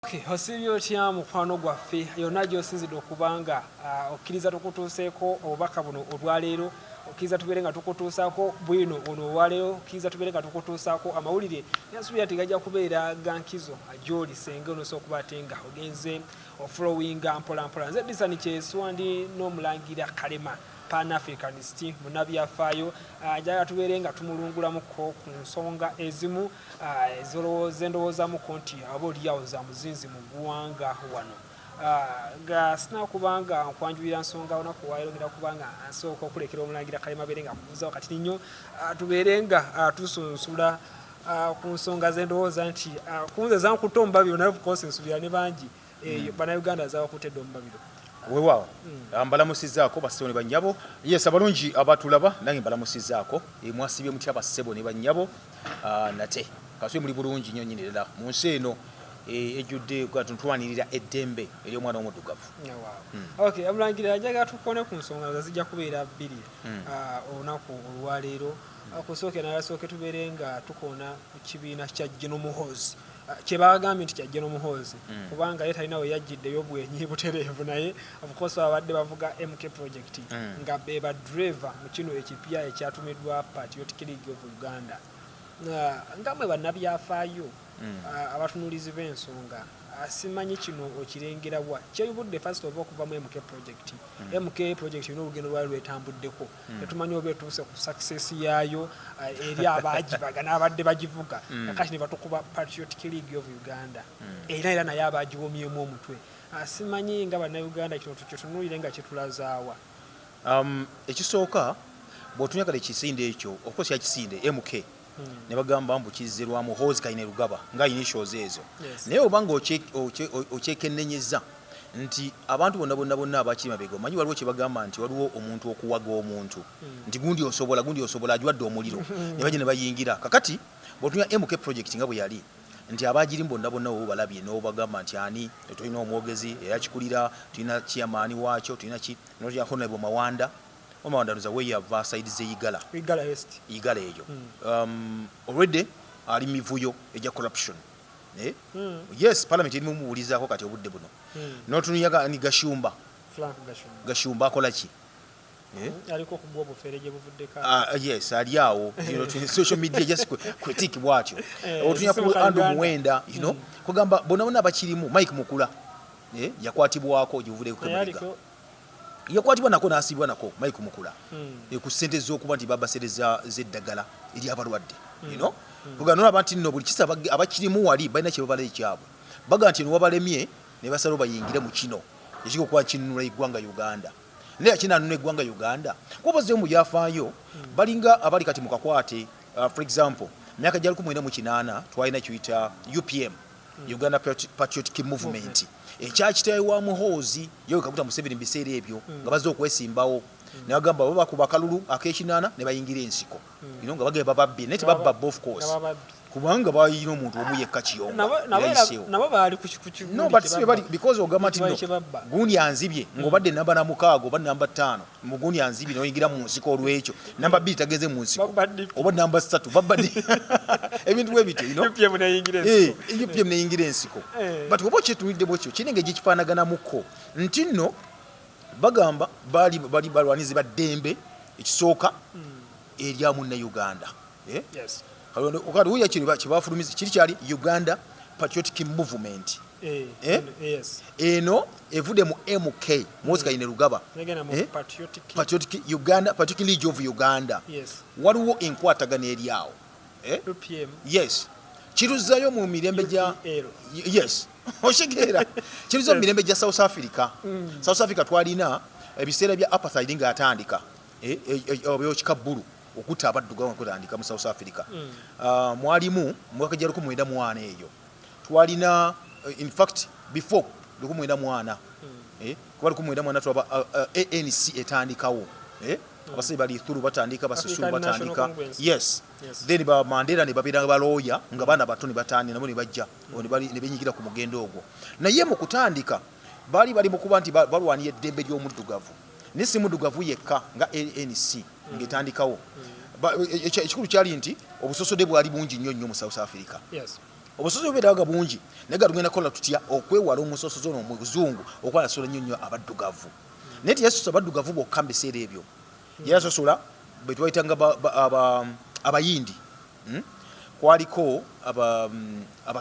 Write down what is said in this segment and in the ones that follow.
Okay, osiibye otya mukwano gwaffe yonna gy'osinzidde okuba nga okkiriza tukutuuseeko obubaka buno olwaleero, okkiriza tubeere nga tukutuusaako bwino ono olwaleero, okkiriza tubeere nga tukutuusaako amawulire nasuubira nti gajja kubeera ga nkizo gy'oli senga onosobola okuba ate nga ogenze ofollowinga mpola mpola. Nze Disani Kyeswa, ndi n'omulangira Kalema Pan Africanist, munnabyafaayo. Njagala tubeere nga tumulungulamuko ku nsonga ezimu zendowoozamuko nti aba oliawo za muzinzi mu ggwanga wano. Nga sinakubanga nkwanjulira nsonga olunaku olwaleero, ngenda kubanga nsooka okulekera omulangira Kalema abeere nga akubuuzawo kati nnyo, tubeere nga tusunsula ku nsonga zendowooza nti kunze zankutte omubabiro, naye of course nsuubira ne bangi eyo Bannayuganda zabakutte omubabiro. Weewaawo, mbalamusizzaako bassebo ne bannyabo. Yes, abalungi abatulaba, nange mbalamusizzaako. Mwasiibye mutya bassebo ne bannyabo? Nate kasube muli bulungi nnyo nnyini ddala mu nsi eno ejjudde tulwanirira eddembe ery'omwana w'omuddugavu. Okay, omulangira, njagala tukone ku nsonga nga zijja kubeera bbiri olunaku olwaleero. Kusooke nala sooke tubeere nga tukoona ku kibiina kya General Muhoozi, kye bagambye nti kya General Muhoozi, kubanga ye talina we yajjiddeyo bwenyi butereevu, naye of course babadde bavuga MK project nga be ba driver mu kino ekipya ekyatumiddwa Patriotic League of Uganda. Nga mwe bannabyafaayo, abatunuulizi b'ensonga, simanyi kino okirengera wa kyeyubudde first of all okuva mu MK project. MK project erina olugendo lwayo lwetambuddeko, tetumanyi oba etuuse ku success yaayo eri abaagibaga n'abadde bagivuga. Kakati ne batukuba Patriotic League of Uganda, era naye abagiwomyemu omutwe. Simanyi nga Bannayuganda kino tukitunuulire nga kitulazaawa. Ekisooka, bw'otunyagala ekisinde ekyo, of course yakisinde MK ne bagamba mbu kizze lwa Muhoozi Kainerugaba nga initials ezo, naye oba nga okyekennenyeza nti abantu bonna bonna bonna abakiri mabega, omanyi waliwo kye bagamba nti waliwo omuntu okuwaga omuntu nti gundi osobola, gundi osobola, agiwadde omuliro ne bajja ne bayingira. Kakati bw'otunya MK project nga bwe yali nti abagirimu bonna bonna wowe balabye n'obagamba nti ani, tulina omwogezi eyakikulira, tulina chairman waakyo, tulina ki, notya Honorable Mawanda. Mawanda nza we yava side ze Igala. Igala West. Igala eyo already ali mivuyo ejja corruption, eh? Yes, parliament erimu mubuulizaako kati obudde buno. N'otunuyaga ni Gashumba. Frank Gashumba. Gashumba akola ki, eh? Aliko okugwa obufere gye buvuddeko. Yes, ali awo, social media just critique bwatyo. Otunya ku Andrew Muwenda, kugamba bonna bonna abakirimu, Mike Mukula, eh? Yakwatibwako gye buvuddeko, yakwatibwa nako n'asibwa nako Mike Mukula ku ssente z'okuba nti babasereza z'eddagala eri abalwadde. Kugamba nolaba nti nno buli kisa abakirimu wali balina kye babala ekyabwe, baga nti eno wabalemye ne basalawo bayingire mu kino ekiri okuba kinunula eggwanga Uganda. Naye akinanunula eggwanga Uganda kuba bazzeyo mu byafaayo, balinga abali kati mu kakwate. For example, myaka gya 1980 twalina kiyita UPM, Uganda Patriotic Movement, ekyakitawe wa Muhoozi Yoweri Kaguta Museveni mu biseera ebyo nga bazze okwesimbawo, ne bagamba bo bakuba akalulu ak'ekinaana ne bayingira ensiko, nga bagenda bababbye, naye tebabba bo, of course, kubanga balina omuntu omu yekka, Kiyonga. Nabo baali ku No, but si bali, because ogamba nti no gundi anzibye ng'obadde namba na mukaaga oba namba 5 mu gundi anzibye n'oyingira mu nsiko olw'ekyo namba 2 tageze mu nsiko oba namba 3 babba ebintu bwe bityo. UPM neyingira ensiko. UPM neyingira ensiko. But oba okyetunulidde bwekyo kirina engeri gyekifaanaganamuko nti nno bagamba baali bali balwanizi ba ddembe ekisooka erya Munnayuganda, eh? Kati wuya kino kyebafulumiza kiri kyali Uganda Patriotic Movement. Eh? Yes. Eno evudde mu MK, Muhoozi Kainerugaba, Negenda mu eh? Patriotic Patriotic Uganda, Patriotic League of Uganda. Waliwo enkwatagana eri awo, eh? UPM. Yes, kiruzzayo mu mirembe gya UPL. Yes, okitegeera, kiruzzayo mu mirembe gya South Africa. South Africa twalina ebiseera bya apartheid ng'atandika, obyokika bbulu okutta abaddugavu nga kutandika mu South Africa. Mwalimu mu mwaka gya 1904 eyo twalina, in fact before 1904, kuba 1904 twaba ANC etandikawo, eh? Abasajja bali through batandika basisulu African National batandika Congress. Yes. Then ba Mandela ne babeera balooya nga baana bato ne batandika nabo ne bajja ne benyigira ku mugendo ogwo, naye mu kutandika baali bali mu kuba nti balwanira eddembe ly'omuddugavu, naye si muddugavu yekka. Nga ANC ng'etandikawo, ekikulu kyali nti obusosode bwali bungi nnyo nnyo mu South Africa. Obusosoze bubeerawo nga bungi, naye nga tugenda kukola tutya okwewala omusosoze ono omuzungu okuba nasosola nnyo nnyo abaddugavu. Naye teyasosola abaddugavu bokka mu biseera ebyo, yasosola be twayitanga abayindi, Kwaliko aba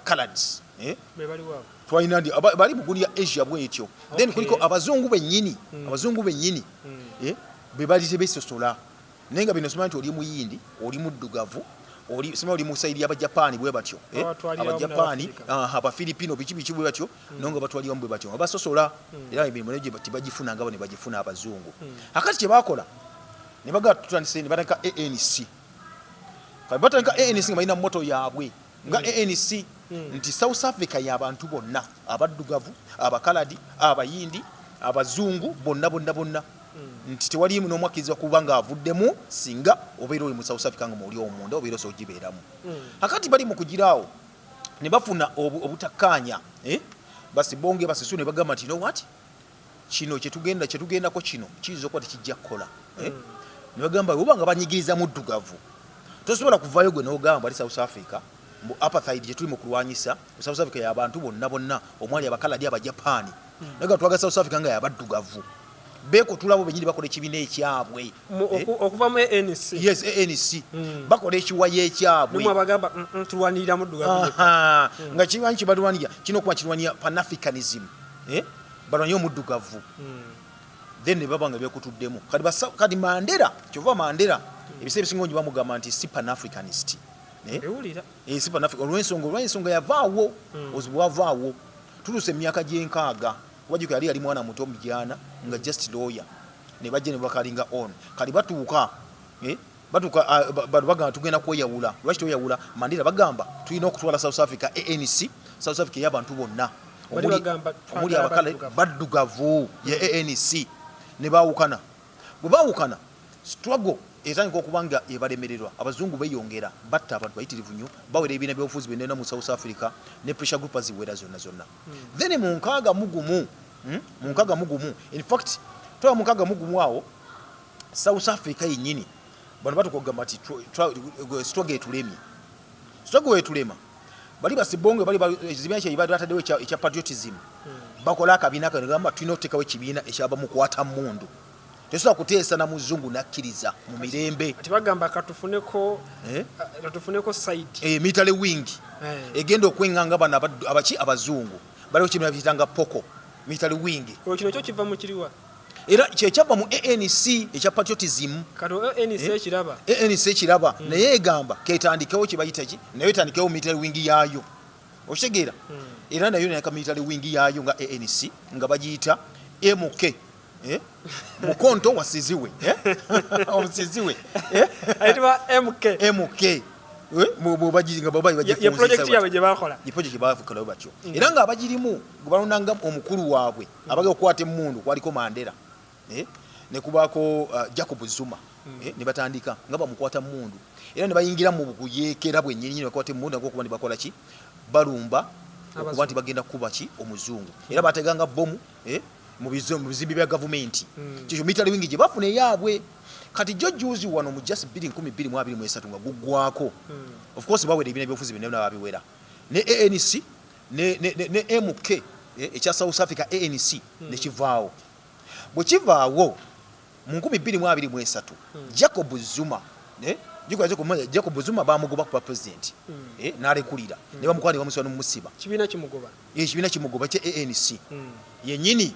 coloureds, eh? Be baliwo abo. Twalina ndi bali mu gundi ya Asia bwetyo. Then kuliko abazungu bennyini, abazungu bennyini, eh, be bali tebesosola, naye nga bino simanyi nti oli muyindi, oli muddugavu, oli simanyi oli mu side y'Abajapaani bwe batyo, eh? Babatwalira wamu. Abajapaani. N'Abafirika. Aha, Abafilipino, biki biki bwe batyo, naye nga batwalira wamu bwe batyo nga basosola, era emirimu nayo gye tebagifuna nga bo ne bagifuna abazungu. Akati kye baakola ne bagala tutandise ne batandika ANC. Kati batandika ANC nga balina motto yaabwe nga ANC nti South Africa y'abantu bonna, abaddugavu, abakaladi, abayindi, abazungu, bonna bonna bonna, nti tewali n'omu akkirizibwa kuba ng'avuddemu singa obeera oli mu South Africa nga mwoli omunda obeera osobola ogibeeramu. Akati bali mu kugiraawo ne bafuna obutakkaanya, eh? Basibonge basisu ne bagamba nti, "You know what, kino kyetugendako kino kiyinza okuba tekijja kukola," eh? Ne bagamba oba nga banyigiriza muddugavu, tosobola kuvaayo gwe n'ogamba ali South Africa mbu apartheid gyetuli mu kulwanyisa mu South Africa y'abantu bonna bonna omwali abakaladi, Abajapaani, naye nga twaga South Africa nga yabaddugavu beekutulabo benyini bakola ekibiina ekyabwe. Eh? Okuva mu ANC. Yes, ANC. Bakola ekiwayo ekyabwe. Nimwe abagamba, tulwanirira muddugavu yekka." Aha, nga kimanyi kibalwanira kirina okuba kirwanira Panafricanism, eh? Balwanye omuddugavu. Then ne baba nga byekutuddemu. Kati kati Mandela, kyova Mandela ebiseera ebisinga obungi bamugamba nti si Panafricanist, eh? Mbiwulira. Eh, si Panafrican olw'ensonga yavaawo, obuzibu bwavaawo tutuuse emyaka gy'enkaaga wajjuka yali mwana muto mujaana nga just lawyer, ne bajja ne bakalinga on. Kati batuuka, eh, batuuka, ah, bano bagamba tugenda kweyawula. Lwaki tweyawula? Mandela bagamba tulina okutwala South Africa, ANC, South Africa ey'abantu bonna. Bali bagamba omuli twagala abakale baddugavu. Baddugavu ye ANC ne baawukana. Bwe baawukana, struggle etandika okuba nga ebalemererwa. Abazungu beeyongera batta abantu bayitirivu nnyo, bawera ebibiina byobufuzi byonna mu South Africa ne pressure group ziwera zonna zonna. Then mu 61, Mu 61, in fact twaba mu 61 awo South Africa yennyini bano batuka okugamba nti struggle etulemye. Struggle etulema, bali basibonge bali ekibiina kye bali bataddewo ekya patriotism, bakola akabiina kano gamba tulina okuteekawo ekibiina ekyabamukwata mundu, tesobola kuteesa na muzungu nakkiriza mu mirembe. Ati bagamba katufuneko Eh? Katufuneko side. Eh, military wing egenda okweŋŋanga bano abaki abazungu baliwo kibiina biyitanga Poco military wing. Olwo kino kyo kiva mu kiriwa? Era kyekyava mu ANC ekya patriotism. Kati ANC Eh? ekiraba. ANC ekiraba, naye egamba ketandikewo kyebayita ki, naye etandikewo military wing yaayo, okitegeera? Era nayo nayaka military wing yaayo nga ANC nga bagiyita MK, eh? Mukonto wasiziwe, eh? Omusiziwe, eh? Ayitibwa MK. MK. Eh? Nga baba Ye project yaabwe gye bakola. Ye project bakola batyo, era nga abagirimu gwe balondanga omukulu waabwe abagenda okukwata emmundu kwaliko Mandela, eh? Ne kubaako Jacob Zuma, eh? Ne batandika nga bamukwata mundu era ne bayingira mu bukuyeekera bwennyini ne bakwata emmundu okuba nti bakola ki, balumba okuba nti bagenda kukuba ki omuzungu, era bateganga bomu, eh? Mu bizimbe bya gavumenti. Kikyo military wing gye bafuna eyaabwe. Kati jo juzi wano mu just 2023 nga guggwako, of course bawera ebibiina byobufuzi byonna byonna babiwera ne ANC ne MK, eh, ekya South Africa ANC ne kivaawo. Bwe kivaawo mu 2023, Jacob Zuma, eh, Jacob Zuma bamugoba kuba president, eh, n'alekulira ne bamukwata ne bamusiba n'omusiba. Kibiina kimugoba. Ekibiina kimugoba kye ANC yennyini,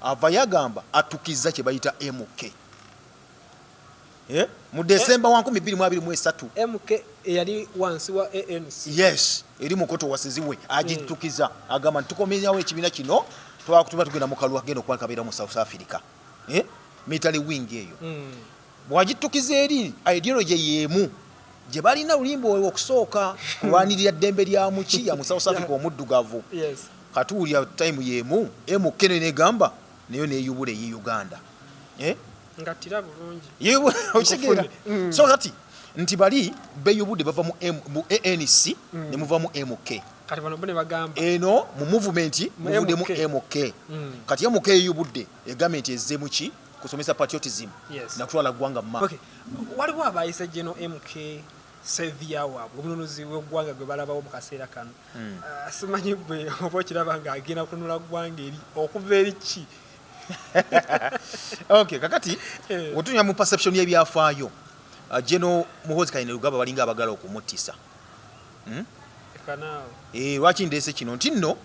ava yagamba atukiza kye bayita MK, eh, mu Desemba wa 2023. MK eyali wansi wa ANC. Yes, eri mukoto wasiziwe agitukiza, agamba nti tukomyewo ekibiina kino, twakutuba tugenda mu kalulu akagenda okuba kabeera mu South Africa, eh? Military wing eyo bwagitukiza eri ideology y'emu gye balina lulimba olwo okusooka kulwanirira ddembe lya muki ya mu South Africa omuddugavu. Katuwulira time y'emu MK nayo negamba nayo neyubula eye Uganda, eh? Nga tira bulungi. Okitegeera? So kati nti bali beyubudde bava mu ANC ne muva mu MK. Kati bano bo ne bagamba eno mu movement Mu muvuddemu MK. MK. Kati MK eyubudde egambye nti ezze muki kusomesa patriotism nakutwala ggwanga mu Okay. Waliwo abayise geno MK. Savior waabwe, omununuzi w'eggwanga gwe balabawo mu kaseera kano. Simanyi gwe oba okiraba ng'agenda kununula ggwanga eri okuva eri ki? Okay, kakati otunya mu perception y'ebyafaayo, General Muhoozi Kainerugaba balinga abagala okumuttisa. Kanaawo. Lwaki ndeese kino nti nno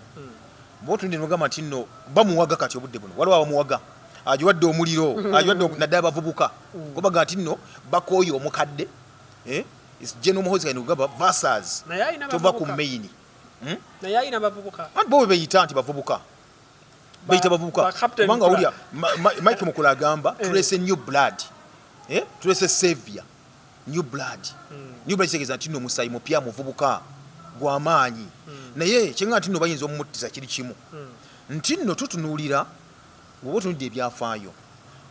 bw'otunde nogamba nti nno bamuwaga, kati obudde buno waliwo abamuwaga, agiwadde omuliro, agiwadde naddala abavubuka, kubaga nti nno bakooye omukadde. It's General Muhoozi Kainerugaba versus Naye alina tova ku bavubuka. main. Naye alina bavubuka. Anti bo bwe beyita nti bavubuka, beyita bavubuka. Ba Captain Kubanga Mukula. owulira Mike Mukula agamba tulese new blood, tulese savior, new blood. New blood kitegeeza nti nno omusaayi mupya, muvubuka, gw'amaanyi. Naye kyenga nti nno bayinza omumuttisa kiri kimu, nti nno tutunuulira, bw'oba otunudde ebyafaayo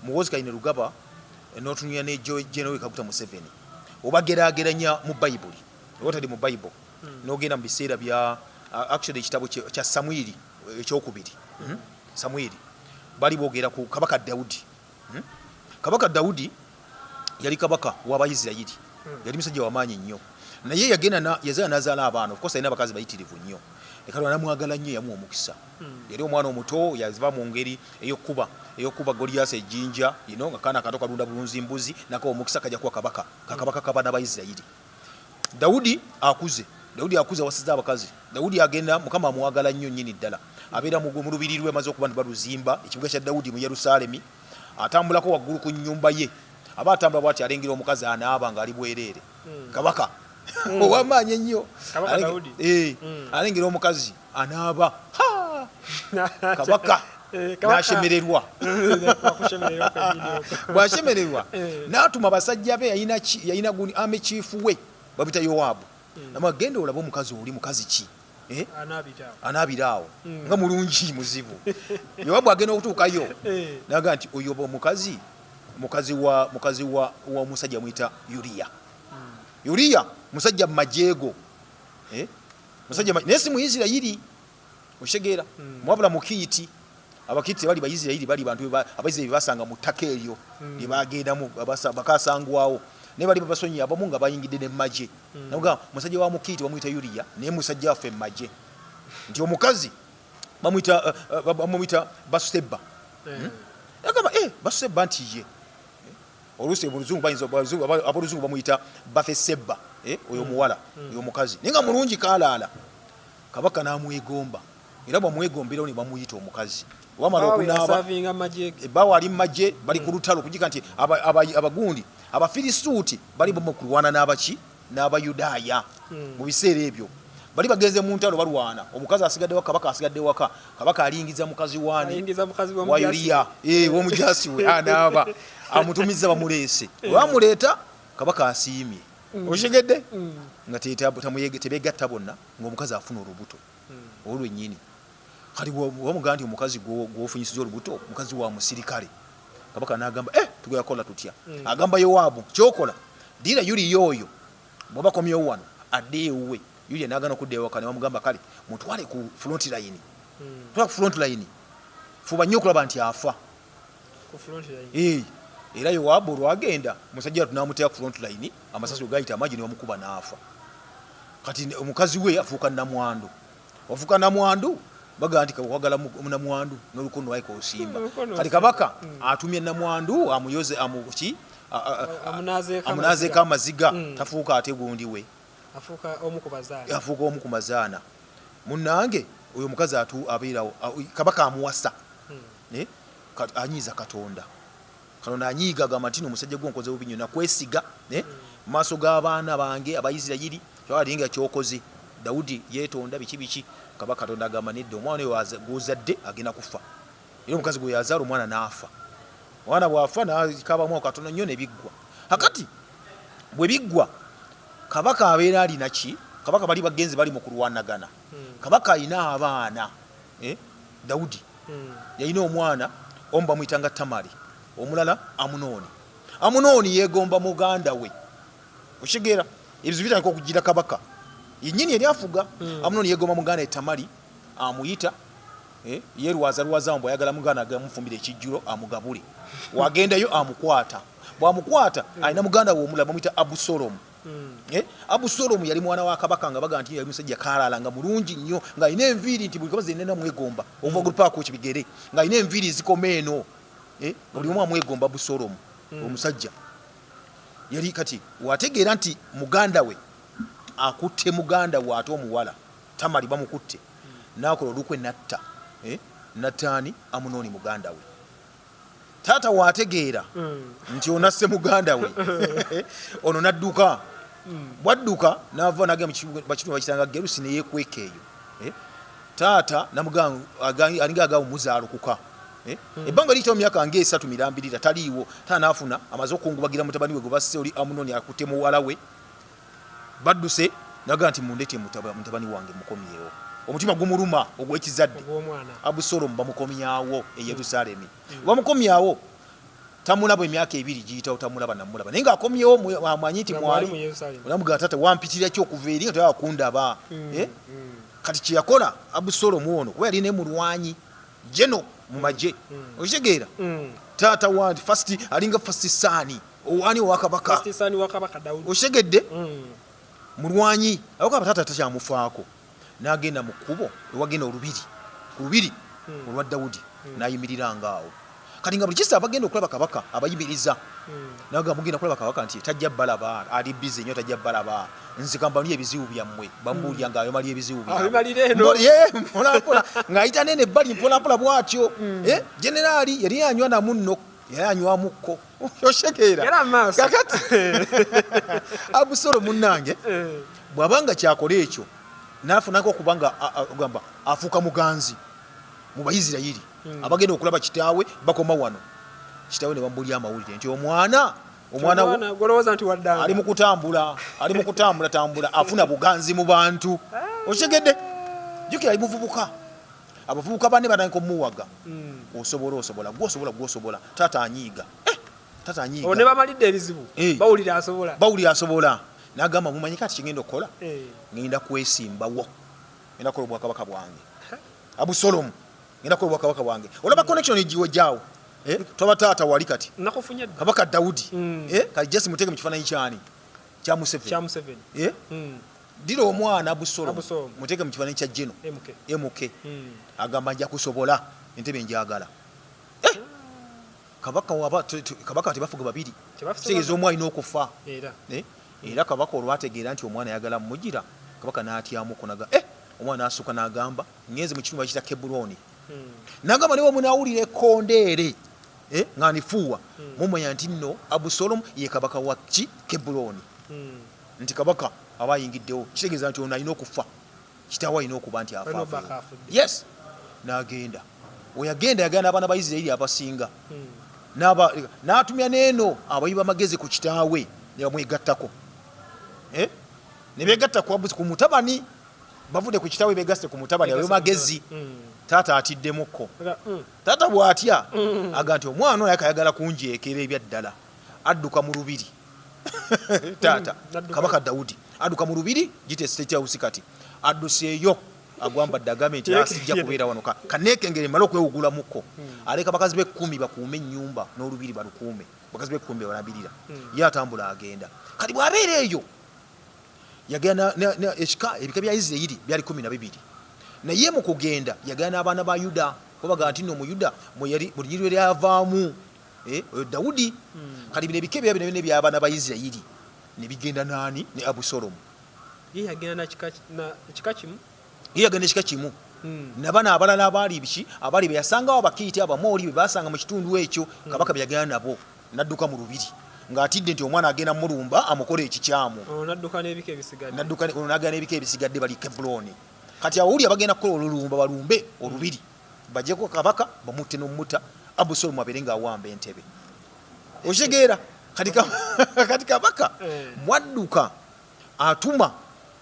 Muhoozi Kainerugaba n'otunulira ne General Kaguta Museveni, obageraageranya mu Bayibuli, oba otadde mu Bayibuli n'ogenda mu biseera bya actually ekitabo kya Samwiri ekyokubiri. Samwiri bali boogera ku Kabaka Dawudi. Kabaka Dawudi yali kabaka w'Abayisirayiri, yali musajja wamaanyi nnyo, naye yagenda yazaala n'azaala abaana. Of course alina abakazi bayitirivu nnyo. Katonda namwagala nnyo, yamuwa omukisa. Yali omwana omuto, yava mu ngeri ey'okkuba Goliyasi ejjinja, nga kaana kato kalunda bulunzi mbuzi, nakawa omukisa, kajja kuba kabaka, kakabaka k'abaana ba Isirayiri. Dawudi akuze, Dawudi akuze, awasiza abakazi. Dawudi agenda, Mukama amwagala nnyo nnyini ddala. Abeera mu lubiri lwe, amaze okuba nti baluzimba, ekibuga kya Dawudi mu Yerusaalemi. Atambulako waggulu ku nnyumba ye, aba atambula bwati, alengera omukazi anaaba ng'ali bwereere. Kabaka ow'amaanyi ennyo. Kabaka Dawudi. Alengera omukazi anaaba. Ha! Kabaka Kabaka. n'ashemererwa. Wakushemererwa kwennyini okwo. Bw'ashemererwa, n'atuma basajja be, yalina gundi army chief we babita Yowaabu, namugamba, "Genda olabe omukazi oli mukazi ki?" Anaabira awo. Anaabira awo nga mulungi muzibu. Yowabu agenda okutuukayo, naga nti oyo omukazi mukazi wa omusajja amuyita Yuriya. Yuriya musajja mumajeego, eh? Musajja naye si Muisirayiri, okitegeera? Mwabula Mukiiti. Abakiiti tebali Baisirayiri, bali bantu Abaisirayiri basanga mu ttaka eryo lye bagendamu, bakasangwawo, naye bali babasonyi abamu nga bayingidde ne magye. Naga musajja wa Mukiiti bamuyita Yuriya, naye musajja waffe magye, nti omukazi bamuyita Basuseba. Agamba, Basuseba nti ye oluusi oluzungu bayinza aboluzungu bamuyita Batheseba, oyo omuwala, oyo omukazi, naye nga mulungi kalaala. Kabaka n'amwegomba, era bwamwegomberawo ne bamuyita omukazi wamala Baawe okunaaba. Yasavinga magye ge. Ebbaawo ali mumagye, bali ku lutalo kugika nti abagundi Abafirisuuti bali bamu kulwana n'abaki, n'Abayudaaya. Mu biseera ebyo bali bagenze mu ntalo balwana, omukazi asigadde waka, kabaka asigadde waka. Kabaka alingiza mukazi waani? Ayingiza mukazi wa wa Yuriya, w'omujasi we anaaba, amutumiza bamuleese. Bamuleeta, kabaka asiimye, okitegedde? Nga tebegatta bonna, ng'omukazi afuna olubuto olwennyini. Kati bwamugamba nti omukazi gw'ofunyisiza olubuto mukazi wa musirikale, kabaka n'agamba, "Tugenda kukola tutya?" Agamba Yowaabu, "Kyokola, dira Yuriya oyo, bw'aba komyewo wano adde ewuwe." Yuriya n'agana okudda ewaka, ne bamugamba, "Kale mutwale ku front line, twala ku front line, fuba nnyo okulaba nti afa." Ku front line. Era Yowaabu olwagenda, musajja wattu n'amuteeka ku front line, amasasi we gayita amagi ne bamukuba n'afa. Kati omukazi we afuuka namwandu. Wafuuka namwandu, bagamba nti okwagala namwandu n'olukono lwayika osimba. Olukono Kati osimba. kabaka atumye namwandu amuyoze, amuki Amunaazeeko amunazeeko amaziga. Tafuuka ate gundi we. Afuuka omu ku bazaana. Afuuka omu ku mazaana. Munnange, oyo omukazi atu abeerawo, kabaka amuwasa. Anyiiza Katonda. Katonda anyiiga, agamba nti omusajja gwe nkoze bubi nnyo, nakwesiga mu maaso g'abaana bange Abaisirayiri, kyalinga kyokoze. Dawudi yeetonda biki biki. Kaba Katonda agamba, "Nedda, omwana oyo gw'ozadde agenda kufa." Era omukazi gwe yazaala omwana n'afa. Omwana bw'afa, nakabamu katono nnyo ne biggwa. Akati bwe biggwa, kabaka abeera alina ki? Kabaka bali bagenzi bali mu kulwanagana. Kabaka alina abaana, Dawudi yalina omwana omu bamuyitanga Tamali, omulala Amunooni. Amunooni yeegomba muganda we, okitegeera? Ebizibu bitandika okugira kabaka yennyini yali afuga. Amunooni yeegomba muganda we Tamali, amuyita, yerwaza lwaza mbu ayagala muganda amufumbira ekijjulo amugabule. Wagendayo amukwata, bwamukwata alina muganda we omulala bamuyita Abusolomu. Abusolomu yali mwana wa kabaka, nga baga nti yali musajja kalala, nga mulungi nnyo, ng'alina enviiri nti buli kabazi yenna mwegomba okuva ku lupaako kibigere, ng'alina enviiri zikoma eno, nga buli omu amwegomba. Abusolomu omusajja yali kati wategeera nti muganda we akutte muganda we ate omuwala Tamali bamukutte, n'akola olukwe natta Nataani Amunoni muganda we. Taata waategeera nti onasse muganda we ono, n'adduka. Bwadduka n'ava n'agenda mu kitundu bakitanga Gerusi, neyeekweka eyo. Taata namugamba alinga agamba muzaalukuka. Ebbanga liyitawo myaka ng'esatu mirambirira taliiwo. Taata n'afuna amaze okukungubagira mutabani we gwe basse, oli Amunoni akutte muwala we, badduse, naga nti mundete mutabani wange mukomyewo. Omutima gumuluma ogw'ekizadde. Abusolomu bamukomyawo e Yerusaalemi. Bamukomyawo, tamulaba. Emyaka 2 giyitawo, tamulaba namulaba, naye ng'akomyewo amanyi nti mwali. Namugamba, "Taata, wampitirira ki okuva eri nga toyagala kundaba?" Kati kyeyakola Abusolomu ono, kuba yali ne mulwanyi geno mu magye, okitegeera? Taata wandi first alinga first son owani owakabaka, okitegedde? Mulwanyi awakaba, taata takyamufaako, n'agenda mu kkubo ewagenda olubiri, ku lubiri olwa Dawudi, n'ayimirira ngaawo. Kati nga buli kisa abagenda okulaba kabaka abayimiriza, naga mugenda kulaba kabaka nti tajja balaba, ali busy nnyo, tajja balaba, nze kambalye ebizibu byammwe. Bamubuulira nga ayomalya ebizibu mpolampola, ng'ayita nene ebbali mpolampola bw'atyo. Generaali yali anywa namunno, yali anywamukko, oshegeera? Kakati Abusolo munnange bw'abanga kyakola ekyo, n'afunako okuba nga gamba afuuka muganzi mu Bayisirayiri. Abagenda okulaba kitaawe bakoma wano, kitaawe ne bamubulya amawulire nti omwana ali mu kutambula, ali mu kutambula tambula, afuna buganzi mu bantu, okitegedde? Jjukira ali muvubuka, abavubuka banne batandika omuwaga. Osobola, osobola, gwe osobola, gwe osobola. Taata anyiiga, taata anyiiga. Ne bamalidde ebizibu, bawulira asobola. Bawulira asobola. N'agamba, "Mumanyi kati kigenda okukola? Ngenda kwesimbawo, ngenda kukola obwakabaka bwange. Abusolomu, ngenda kukola obwakabaka bwange." Olaba connection giwe jaawo, twaba taata wali kati kabaka Dawudi. Kati just muteke mu kifaananyi kyani? Kya Museveni. Dira omwana Abusolomu muteke mu kifaananyi kya Geno MK. Agamba, "Nja kusobola, entebe njagala." Kabaka waba kabaka tebafuga babiri, kitegeeza omu alina okufa. Era kabaka olwategeera nti omwana ayagala mugira, kabaka n'atyamuko naga omwana n'asooka n'agamba, "Ngenze mu kitundu bakiyita Kebulooni." Nagamba, "Niwe munaawulira ekkondeere nga nifuuwa, mumanya nti nno Abusolomu ye kabaka wa ki? Kebulooni." Nti kabaka aba ayingiddewo, kitegeeza nti ono alina okufa, kitaawe alina okuba nti afa. Yes, n'agenda. Weyagenda, yagenda n'abaana ba Isirayiri abasinga, n'atumya n'eno abayi b'amagezi ku kitaawe ne bamwegattako, ne beegatta ku mutabani. Bavudde ku kitaawe, begasse ku mutabani, abayi b'amagezi. Taata atiddemukko. Taata bw'atya aga nti omwana oyo akayagala kunjeekera ebyaddala. Adduka mu lubiri. Taata kabaka Dawudi adduka mu lubiri, gite State House. Kati adduseeyo agwambadde, agambye nti sijja kubeera wano, kaneekengere mmale okwewugulamuko. Aleka bakazi be 10 bakuume ennyumba n'olubiri, balukuume. Bakazi be 10 balambirira. Ye atambula agenda. Kati bw'abeera eyo, yagenda ekika, ebika bya Isirayiri byali 12, naye mu kugenda yagenda n'abaana ba Yuda, kubaga nti nno mu Yuda mweyali buli nyiriri lyavaamu oyo Dawudi. Kati bino ebika ebya bino byonna eby'abaana ba Isirayiri ne bigenda naani? Ne Abusolomu. Ye yagenda na kika kimu. Ye yagenda ekika kimu. Nabano abalala abaali biki, abaali beyasangawo, Abakiiti, Abamooli be basanga mu kitundu ekyo, kabaka bye yagenda nabo. Nadduka mu lubiri ng'atidde nti omwana agenda mulumba amukola ekikyamu. Nadduka n'ebika ebisigadde. Nadduka ono n'agenda n'ebika ebisigadde, bali Kebulooni. Kati awuli abagenda kukola olulumba, balumbe olubiri, bajjeko kabaka, bamutte n'omutta, Abusolomu abeere ng'awamba entebe, okitegeera? Kati kabaka mwadduka, atuma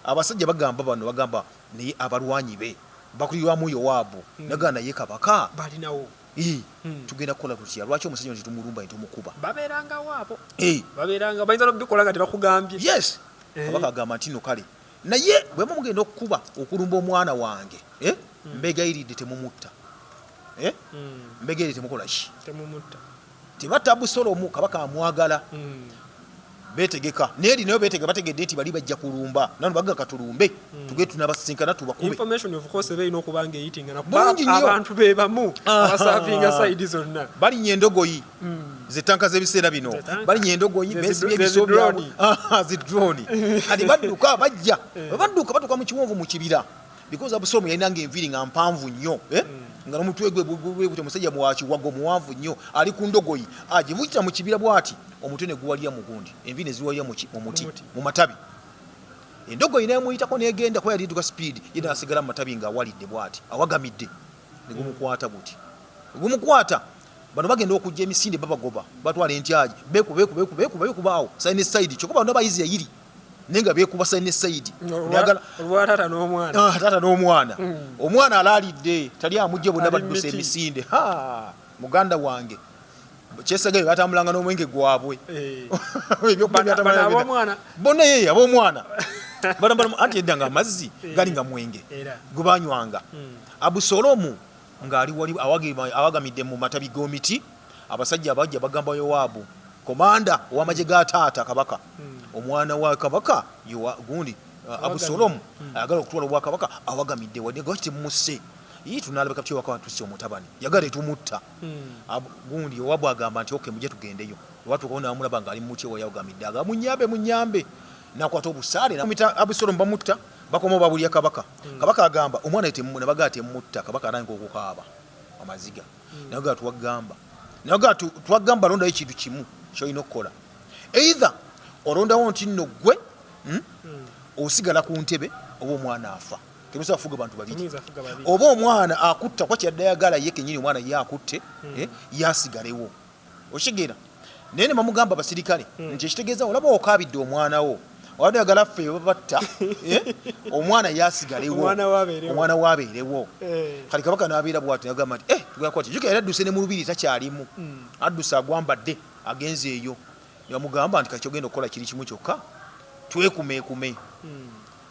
abasajja, bagamba bano, bagamba naye abalwanyi be bakulirwamu Yowaabu. Nagamba naye kabaka balinawo. Tugenda kukola tutya? Lwaki omusajja ono tetumulumba netumukuba? Babeerangawo abo. Babeeranga bayinza nokubikola nga tebakugambye. Yes. Kabaka agamba nti no kale, naye bwe mugenda okukuba, okulumba omwana wange, mbegayiridde temumutta. Mbegayiridde temukola ki? Temumutta. Tebatta Abusolomu. Kabaka amwagala. Betegeka neri nayo betegeka, bategedde nti bali bajja kulumba, nano baga katulumbe, tugende tunabasinkana tubakube. Information of course eba erina okuba nga eyitingana Bulungi nnyo. abantu be bamu abasavinga side zonna. Balinnya endogoyi, zetanka z'ebiseera bino. Zetanka. Balinnya endogoyi, besibye ze ebiso byabwe. drone. Ah, zi drone. Kati badduka bajja, badduka batuuka mu kiwonvu mu kibira, because Abusalomu yalinanga enviiri nga mpanvu nnyo, eh? Nga n'omutwe gwe gutyo, omusajja mwakiwago muwanvu nnyo, ali ku ndogoyi agivukira mu kibira bw'ati, omutwe ne guwalira mu gundi, enviiri ne ziwalira mu muti, Mu muti. mu matabi. Endogoyi nemuyitako negenda, kuba yali edduka speed, ye nasigala mu matabi ng'awalidde bw'ati, awagamidde, ne gumukwata guti, gumukwata. Bano bagenda okujja emisinde, babagoba, batwala entyaji, bekuba bekuba bekuba bekuba bekuba awo side ne side, kyokka bano Abayisirayiri naye nga bekuba side ne side. Njagala- Olwa taata n'omwana. Ah, taata n'omwana. Omwana alaalidde, tali amugje, bonna Ali badduse miti. Emisinde. Ha, muganda wange, kyesagayo batambulanga n'omwenge gwabwe. Eh. Ebyokunywa Bano byatambulanga ab'omwana. Bonna ye ab'omwana batambula, anti edda nga amazzi Eh. gali nga mwenge Era. gwe banywanga. Abusolomu ng'ali wali awagamidde mu matabi g'omiti, abasajja abajja bagamba Yowaabu, komanda ow'amagye ga taata kabaka, omwana wa kabaka gundi Abusolomu ayagala okutwala obwakabaka, awagamidde wadde lwaki temumusse? Ii, tunaalabika tutya ewaka tusse omutabani? Yagala tetumutta. Gundi Yowaabu agamba nti, "Okay, mujje tugendeyo." Olwatuukawo namulaba ng'ali mu muti ewali awagamidde, agamba, "Munyambe, munyambe." Nakwata obusaale namita Abusolomu, bamutta, bakomawo babulya kabaka. Kabaka agamba omwana nabagaa temutta. Kabaka atandika okukaaba amaziga, nagaa twagamba, nagaa twagamba, londayo ekintu kimu kyolina okukola, either olondawo nti nno ggwe, osigala ku ntebe, oba omwana afa. Temusobola kufuga bantu babiri. Temuyinza fuga babiri. Oba omwana akutta, kuba kyadde ayagala ye kenyini omwana ye akutte, yasigalewo, okitegeera? Naye ne bamugamba abasirikale nti ekitegeeza olaba okaabidde omwana wo, obadde oyagala ffe babatta, omwana yasigalewo. Omwana we abeerewo. Omwana we abeerewo. Eh. Kati kabaka n'abeera bw'ati, nagamba nti, tugenda kukola ki?" Jjukira yali adduse ne mu lubiri takyalimu, adduse agwambadde agenze eyo. Ne bamugamba nti kati kyogenda okukola kiri kimu kyokka, twekumeekume.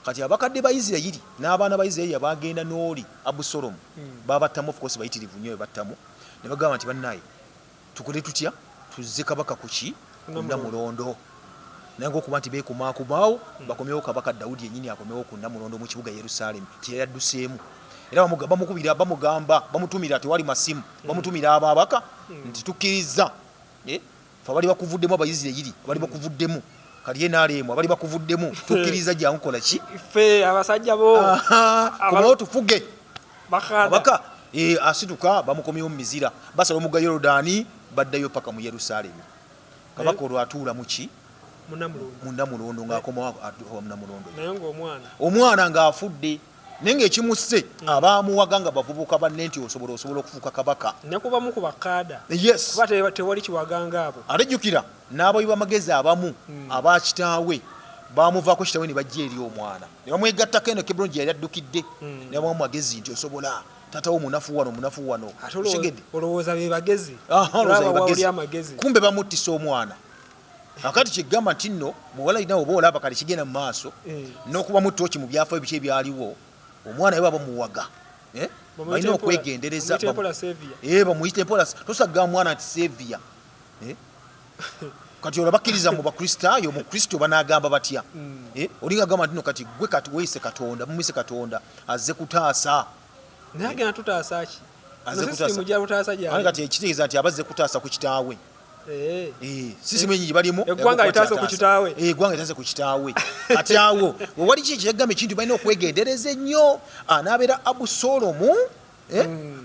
Kati abakadde ba Isirayiri n'abaana ba Isirayiri abagenda n'oli Abusolomu babattamu, of course bayitirivu nnyo be battamu, ne bagamba nti, "Bannaye, tukole tutya tuzze kabaka ku ki? Ku Namulondo?" Naye ngaokuba nti beekumakumaawo bakomyewo kabaka Dawudi yennyini, akomewo ku Namulondo mu kibuga Yerusaalemi kye yadduseemu. Era bamukubira, bamugamba, bamutumira, tewali masimu, bamutumira ababaka nti tukkiriza, eh, fe abali bakuvuddemu, Abayisirayiri abali bakuvuddemu, kati ye naalemu abali bakuvuddemu, tukkiriza, jangu kola ki? Ffe abasajja bo. Komawo tufuge. Bakada. Kabaka asituka, bamukomyewo mu mizira, basala omugga Yorodaani, baddayo paka mu Yerusaalemi. Kabaka olwo atuula muki? Munamulondo. Mu Namulondo, ng'akomawo atuuka mu Namulondo. Naye ng'omwana Omwana ng'afudde, naye ng'ekimusse abaamuwaga nga bavubuka banne nti osobola okufuuka kabaka. Ne kubamu ku bakaada. Yes. Kuba tewali kiwaganga abo. Ate jjukira n'abawi b'amagezi abamu aba kitaawe bamuvaako kitaawe ne bajja eri omwana ne bamwegattako eno Kebuloni gye yali addukidde, ne bamuwa amagezi nti osobola, taata wo munafu wano, munafu wano. Ate Okitegedde? olowooza be bagezi. Aha, olowooza be Olaba bagezi. wali amagezi. Kumbe bamuttisa omwana. Akati kyegamba nti nno bwewala nawe oba olaba kale kigenda mu maaso n'okubamu tooki mu byafaayo biki ebyaliwo, omwana we baba bamuwaga, eh? Balina okwegendereza. Bamuyite mpola savior. Bamuyite mpola, tosagga mwana nti savior, eh? Kati olwo bakkiriza mu Bakristaayo, mu Kristo banagamba batya? Eh, olinga agamba nti no kati gwe kati weeyise Katonda, mumuyise Katonda azze kutaasa. Naye agenda tutaasa ki? Azze No kutaasa. system gyalutaasa Ate gyali. Kati ekitegeeza nti abazze kutaasa ku kitaawe. Eh. Sisimu enyingi balimu. Eggwanga litaase ku kitaawe. Eggwanga litaase ku kitaawe. Kati awo wewali ki ekyegamba ekintu balina okwegendereza ennyo, anaabeera Abusolomu,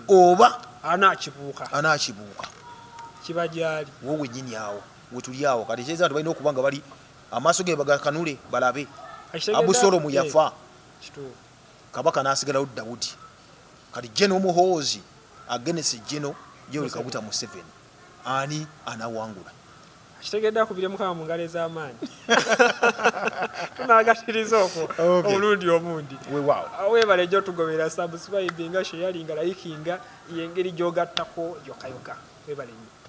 oba Anaakibuuka. Anaakibuuka. Kiba gyali. Wo wennyini awo wetuli awo. Kati ekitegeeza nti balina okuba nga bali amaaso ge bagakanule balabe. Abusolomu yafa. Kituufu. Kabaka n'asigalawo Dawudi. Kati General Muhoozi against General Yoweri Kaguta Museveni, ani anawangula? Akitegedde akubire Mukama mu ngalo ez'amaanyi. Tunaagatiriza okwo omulundi omundi. Weewaawo. Weebale ejjo tugobera, subscribinga, sharinga, likinga, yengeri gy'ogattako yokka yokka. Weebale nnyo.